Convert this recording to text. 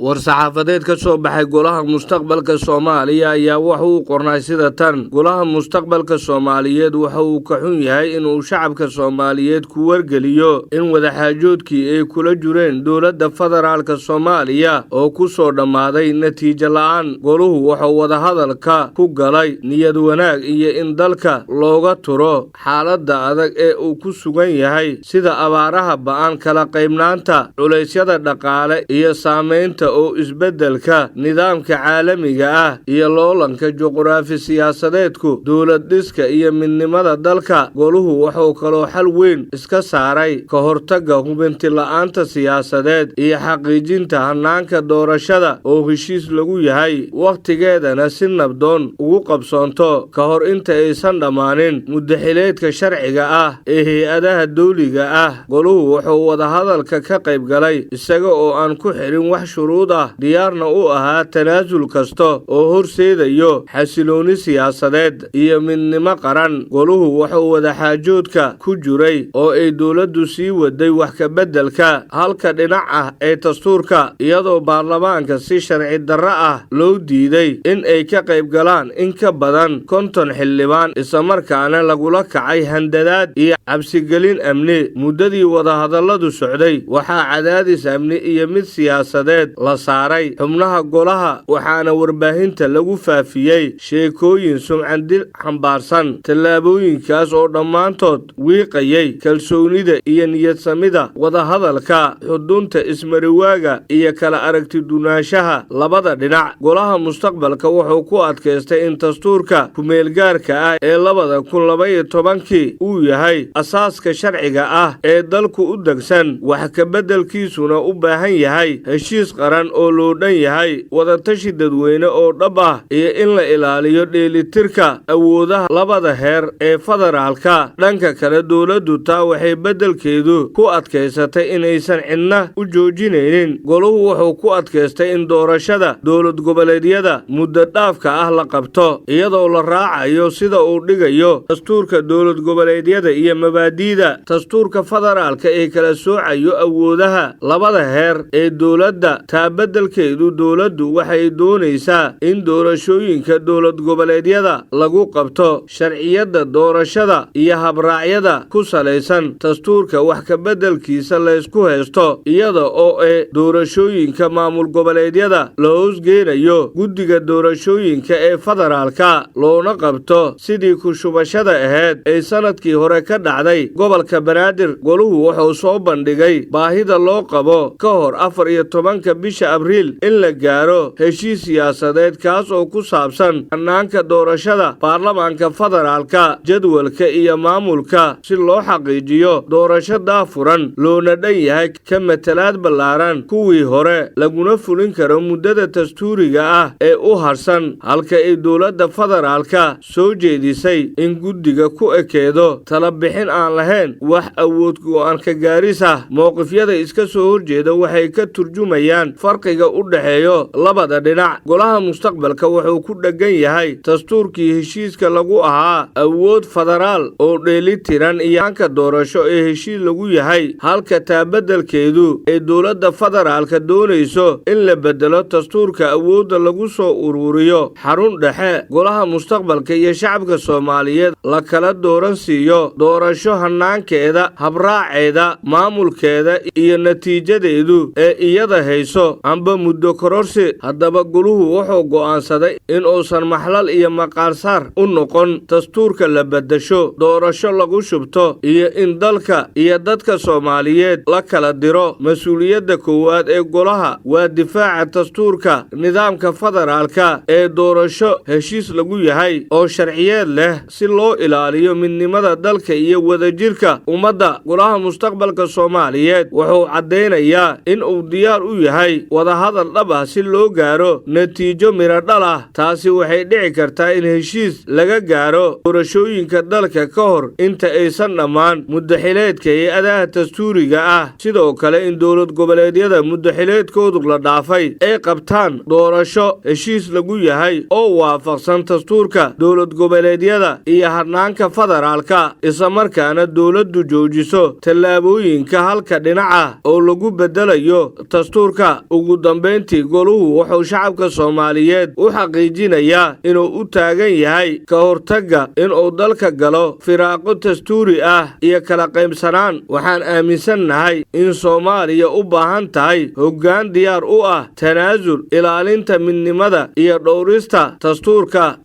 War-saxaafadeed ka soo baxay Golaha Mustaqbalka Soomaaliya ayaa waxa uu qornay sida tan: Golaha Mustaqbalka Soomaaliyeed waxa uu ka xun yahay inuu shacabka Soomaaliyeed ku wargeliyo in wadaxaajoodkii ay kula jireen dowladda federaalka Soomaaliya oo ku soo dhammaaday natiijo la'aan. Goluhu wuxuu wadahadalka ku galay niyad wanaag iyo in dalka looga turo xaaladda adag ee uu ku sugan yahay, sida abaaraha ba'an, kala qaybnaanta, culaysyada dhaqaale iyo saameynta oo isbeddelka nidaamka caalamiga ah iyo loolanka juqraafi siyaasadeedku dowlad dhiska iyo midnimada dalka. Goluhu wuxuu kaloo xal weyn iska saaray ka hortagga hubinti la'aanta siyaasadeed iyo xaqiijinta hannaanka doorashada oo heshiis lagu yahay, wakhtigeedana si nabdoon ugu qabsoonto ka hor inta aysan dhammaanin muddaxileedka sharciga ah ee hay'adaha dowliga ah. Goluhu wuxuu wadahadalka ka qayb galay isaga oo aan ku xirin wax shuruud ah, diyaarna u ahaa tanaasul kasta oo horseedayo xasilooni siyaasadeed iyo midnimo qaran. Goluhu wuxuu wadaxaajoodka ku jiray oo ay dowladdu sii waday wax ka beddelka halka dhinac ah ee dastuurka, iyadoo baarlamaanka si sharci darro ah loo diiday in ay ka qayb galaan in ka badan 50 xildhibaan, islamarkaana lagula kacay handadaad iyo cabsigelin amni. Muddadii wadahadalladu socday, waxaa cadaadis amni iyo mid siyaasadeed la saaray xubnaha golaha, waxaana warbaahinta lagu faafiyey sheekooyin sumcandil xambaarsan, tallaabooyinkaas oo dhammaantood wiiqayay kalsoonida iyo niyadsamida wadahadalka, xudunta ismariwaaga iyo kala aragti duwanaanshaha labada dhinac. Golaha Mustaqbalka wuxuu ku adkaystay in dastuurka kumeelgaarka ah ee 2012-kii uu yahay asaaska sharciga ah ee dalku u degsan, wax ka beddelkiisuna u baahan yahay heshiis qaran oo loo dhan yahay, wadatashi dadweyne oo dhab ah iyo in la ilaaliyo dheelitirka awoodaha labada heer ee federaalka. Dhanka kale, dowladdu taa waxay beddelkeedu ku adkaysatay inaysan cidna u joojinaynin. Goluhu wuxuu ku adkaystay in doorashada dowlad goboleedyada muddo dhaafka ah la qabto iyadoo la raacayo sida uu dhigayo dastuurka dowlad goboleedyada iyo mabaadi'da dastuurka federaalka ee kala soocayo awoodaha labada heer ee dowladda. Taa beddelkeedu, dowladdu waxay doonaysaa in doorashooyinka dowlad goboleedyada lagu qabto sharciyada doorashada iyo habraacyada ku salaysan dastuurka wax ka beddelkiisa laysku haysto, iyada oo ee doorashooyinka maamul goboleedyada la hoosgeenayo guddiga doorashooyinka ee federaalka, loona qabto sidii ku shubashada ahayd ay sanadkii hore ka dhacday gobolka Banaadir. Goluhu wuxuu soo bandhigay baahida loo qabo ka hor 14-ka bisha Abriil in la gaaro heshiis siyaasadeed, kaas oo ku saabsan hannaanka doorashada baarlamaanka federaalka, jadwalka iyo maamulka, si loo xaqiijiyo doorasho daafuran, loona dhan yahay, ka matalaad ballaaran kuwii hore, laguna fulin karo muddada dastuuriga ah ee u harsan, halka ay dowladda federaalka soo jeedisay in guddiga ku ekeedo talabixin aan lahayn wax awood go'aan ka gaaris ah. Mowqifyada iska soo horjeeda waxay ka turjumayaan farqiga u dhexeeyo labada dhinac. Golaha Mustaqbalka wuxuu ku dheggan yahay dastuurkii heshiiska lagu ahaa, awood federaal oo dheelitiran iyo hanka doorasho ee heshiis lagu yahay, halka taa beddelkeedu ay dowladda federaalka doonayso in la bedelo dastuurka, awoodda lagu soo ururiyo xarun dhexe, Golaha Mustaqbalka iyo shacabka Soomaaliyeed la kala dooran siiyo doorasho hannaankeeda, habraaceeda, maamulkeeda iyo natiijadeedu ee iyada hayso amba muddo kororsi. Haddaba, goluhu wuxuu go'aansaday in uusan maxlal iyo maqaarsaar u noqon dastuurka la beddesho, doorasho lagu shubto iyo in dalka iyo dadka Soomaaliyeed la kala diro. Mas-uuliyadda koowaad ee golaha waa difaaca dastuurka nidaamka federaalka ee doorasho heshiis lagu yahay oo sharciyeed leh, si loo ilaaliyo midnimada dalka iyo wadajirka ummadda. Golaha Mustaqbalka Soomaaliyeed wuxuu caddaynayaa in uu diyaar u yahay wadahadal dhab ah si loo gaaro natiijo miradhal ah. Taasi waxay dhici kartaa in heshiis laga gaaro doorashooyinka dalka ka hor inta aysan dhammaan muddaxileedka hay'adaha dastuuriga ah, sidoo kale in dowlad goboleedyada muddaxileedkoodu la dhaafay ay qabtaan doorasho heshiis lagu yahay oo waafaqsan dastuurka dowlad goboleedyada iyo hannaanka federaalka, islamarkaana dowladdu joojiso tallaabooyinka halka dhinaca oo lagu beddelayo dastuurka. Ugu dambayntii, goluhu wuxuu shacabka Soomaaliyeed u xaqiijinayaa inuu u taagan yahay ka hortagga inuu dalka galo firaaqo dastuuri ah iyo kala qaybsanaan. Waxaan aaminsannahay in Soomaaliya u baahan tahay hoggaan diyaar u ah tanaasul, ilaalinta midnimada iyo dhowrista dastuurka.